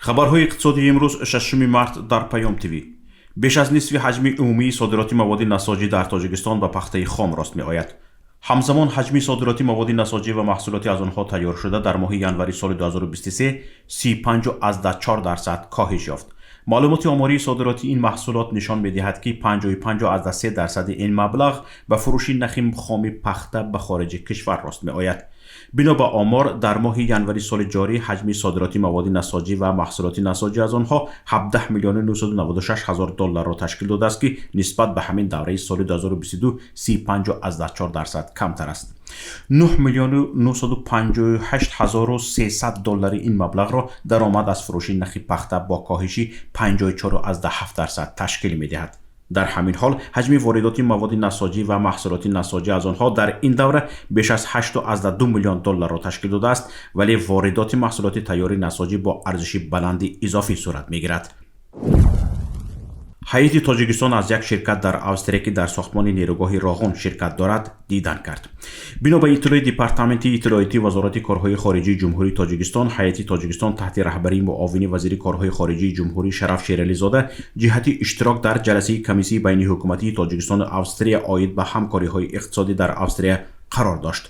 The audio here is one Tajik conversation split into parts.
Хабарҳои иқтисодии имрӯз, 6 март, дар Паём ТВ. Беш аз нисфи ҳаҷми умумии содироти маводи насоҷӣ дар Тоҷикистон ба пахтаи хом рост меояд. Ҳамзамон ҳаҷми содироти маводи насоҷӣ ва маҳсулоти аз онҳо тайёршуда дар моҳи январи соли 2023 35,4% коҳиш ёфт. Маълумоти омории содироти ин маҳсулот нишон медиҳад, ки 55,3 дарсади ин маблағ ба фурӯши нахи хоми пахта ба хориҷи кишвар рост меояд. Бино ба омор, дар моҳи январи соли ҷорӣ ҳаҷми содироти маводи насоҷӣ ва маҳсулоти насоҷӣ аз онҳо 17 миллиону 996 ҳазор долларро ташкил додааст, ки нисбат ба ҳамин давраи соли 2022 35,4% камтар аст. 9 миллиону 958 ҳазору 300 доллари ин маблағро даромад аз фурӯши нахи пахта бо коҳиши 54,7% ташкил медиҳад. Дар ҳамин ҳол ҳаҷми воридоти маводи насоҷӣ ва маҳсулоти насоҷӣ аз онҳо дар ин давра беш аз 8,2 миллион долларро ташкил додааст, вале воридоти маҳсулоти тайёри насоҷӣ бо арзиши баланди изофӣ сурат мегирад. Ҳайати Тоҷикистон аз як ширкат дар Австрия, ки дар сохтмони нерӯгоҳи Роғун ширкат дорад, дидан кард. Бино ба иттилои Департаменти иттилоотии Вазорати корҳои хориҷии Ҷумҳурии Тоҷикистон, ҳайати Тоҷикистон таҳти раҳбарии муовини вазири корҳои хориҷии ҷумҳурӣ Шараф Шерализода ҷиҳати иштирок дар ҷаласаи Комиссияи байниҳукуматии Тоҷикистону Австрия оид ба ҳамкориҳои иқтисодӣ дар Австрия қарор дошт.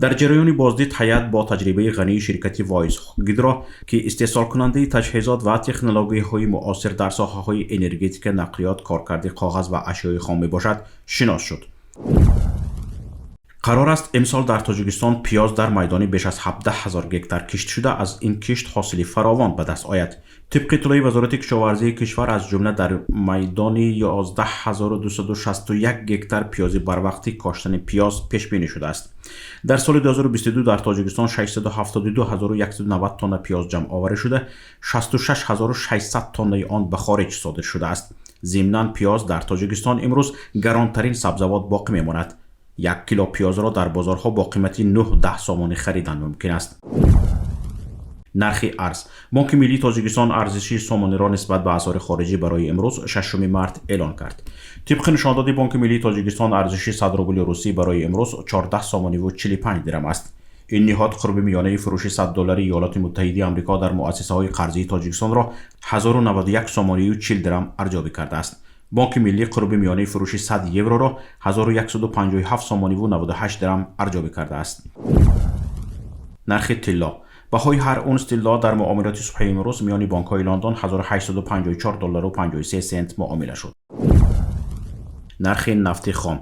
Дар ҷараёни боздид ҳайат бо таҷрибаи ғании ширкати Войс Гидро, ки истеҳсолкунандаи таҷҳизот ва технологияҳои муосир дар соҳаҳои энергетика, нақлиёт, коркарди коғаз ва ашёи хом мебошад, шинос шуд. Қарор аст имсол дар Тоҷикистон пиёз дар майдони беш аз 17 ҳазор гектар кишт шуда, аз ин кишт ҳосили фаровон ба даст ояд. Тибқи иттилои Вазорати кишоварзии кишвар, аз ҷумла дар майдони 11 261 гектар пиёзи барвақтӣ коштани пиёз пешбинӣ шудааст. Дар соли 2022 дар Тоҷикистон 672 190 тонна пиёз ҷамъоварӣ шуда, 66 600 тоннаи он ба хориҷ содир шудааст. Зимнан, пиёз дар Тоҷикистон имрӯз гаронтарин сабзавот боқӣ мемонад. 1 кило пиёзро дар бозорҳо бо қимати 9-10 сомонӣ харидан мумкин аст. Нархи арз. Бонки миллии Тоҷикистон арзиши сомониро нисбат ба асъори хориҷӣ барои имрӯз, 6 март, эълон кард. Тибқи нишондоди Бонки миллии Тоҷикистон, арзиши 100 рубли русӣ барои имрӯз 14 сомониву 45 дирам аст. Ин ниҳод қурби миёнаи фурӯши 100 доллари Иёлоти Муттаҳидаи Амрико дар муассисаҳои қарзии Тоҷикистонро 1091 сомонию 40 дирам арзёбӣ кардааст. Бонки миллӣ қурби миёнаи фурӯши 100 евроро 1157 сомониву 98 дирам арзёбӣ кардааст. Нархи тилло. Баҳои ҳар унс тилло дар муомилоти субҳи имрӯз миёни бонкҳои Лондон 1854 доллару 53 сент муомила шуд. Нархи нафти хом.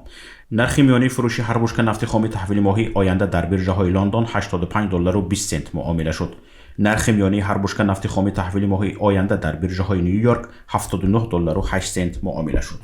Нархи миёнаи фурӯши ҳар бушка нафти хоми таҳвили моҳи оянда дар биржаҳои Лондон 85 доллару 20 сент муомила шуд. Нархи миёнаи ҳар бушка нафти хоми таҳвили моҳи оянда дар биржаҳои Ню Йорк 79 доллару 8 сент муомила шуд.